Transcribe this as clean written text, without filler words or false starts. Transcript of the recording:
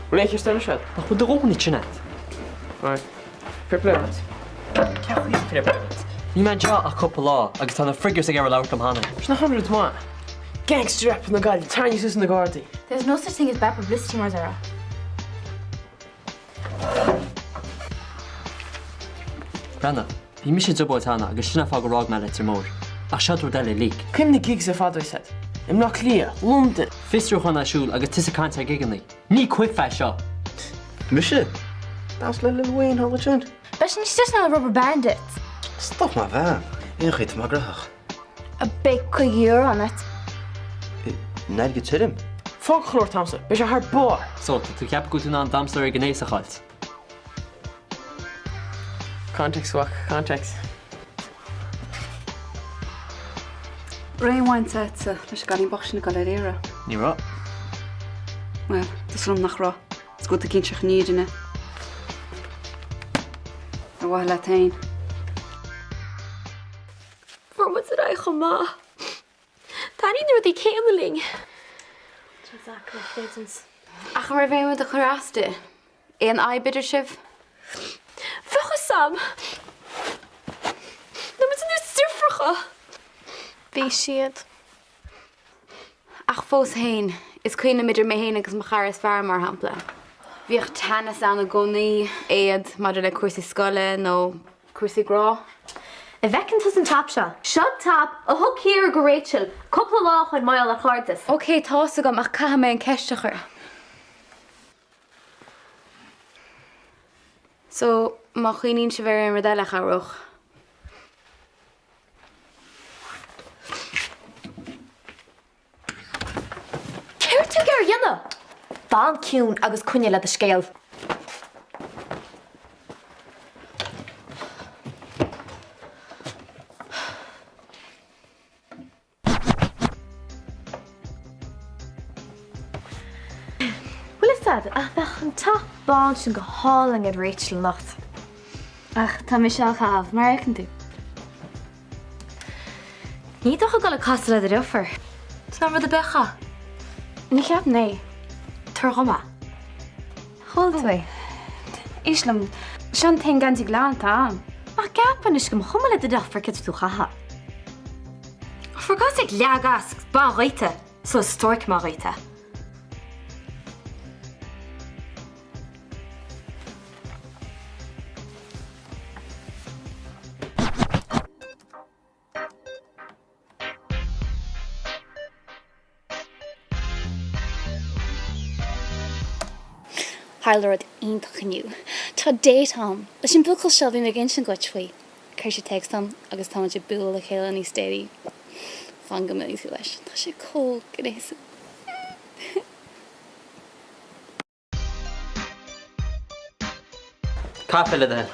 Bhfuil aon cheist eile siad? Nach bhfuil do dhóthain ansin agat? Alright. Fair play leat. Cén chaoi fair play leat? Níl mé anseo ach cúpla lá agus tá na friggers ag iarraidh labhairt liom cheana. Sin nach an rud maith. Gangster rap na Gaillimhe, tarraingthe suas na Gardaí. There's no such thing as bad publicity mar a déarfá. Breathnaigh, bhí mise i dtrioblóid cheana agus sin an fáth gur fhág mé Leitir Móir. Ach seo rud eile uilig. Cuimhnigh gigs ar fad a bheas agat. I mBleá Cliath, Londain. Fiosrúchán ar siúl agus tusa ag caint ar gigeanna. Ní quiff é seo! Mise? Damhsa le Lil Wayne thall ansin. Beidh sé níos deise ná Rubber Bandit. Stop mo bhean! Aon chaoi tá mé graitheach. Beidh €50 ionat. In airgead tirim? Fág an clár damhsa, beidh sé thar barr! So, tá tú ag ceapadh go bhfuil tú in ann damhsóir gnéasach a chailt? Context, a mhac, context. Raibh aon bhaint agatsa leis an gcailín bocht sin ag dul ar iarraidh? Ní raibh. Bhuel, tá súil agam nach raibh. Is go bhfuil tú ag inseacht an fhírinne. Ar mhaithe leat féin. Fuair muid ar aghaidh chomh maith. Taitníonn na rudaí céanna linn. Tá deacair a chreidiúint. Ach an raibh aon rud ag cur as di? Aon fhadhb idir sibh? Bheadh fhios a'm. Tá muid ar nós deirfiúracha. Bhí siad. Ach fós féin, is cuimhin liom idir mé féin agus mo chara is fearr, mar shampla. Bhíodh teannas ann i gcónaí, éad maidir le cúrsaí scoile nó cúrsaí grá. An bhfeiceann tusa an top seo? Seo top a thug Ciara go Rachel cúpla lá ó shoin mar gheall ar chairdeas. Ok, tá's agam ach caithfidh mé an ceist a chur. So, má chuimhníonn sibh ar aon rud eile a chabhródh. Céard tú ag iarraidh a dhéanamh? Fan ciúin agus coinnigh le do scéal. Bhfuil fhios a'd, ach bheadh an top bán sin go hálainn ar Rachel anocht. Ach tá mise á chaitheamh, mar a fheiceann tú. Ní dócha dul ag casadh le do dheirfiúr. Sin an rud a bheadh a. Ní cheapaim é. Tabhair dhom é. Chuala tú é. Éist liom, seo an t-aon geansaí glan atá a'm. Ach ceapaim anois go mba chuma le do dheirfiúr céard atá tú a chaitheamh. For God's sake leag as agus bain dhíot é sula stróicfidh mé dhíot é. Tharla rud iontach inniu. Tá date a'm leis an buachaill seo a bhí mé ag insint dhuit faoi. Chuir sé téacs dom agus tá muid ag bualadh le chéile níos déanaí. Fan go mbuailfidh tú leis. Tá sé chomh gnéasúil. Caife le do thoil.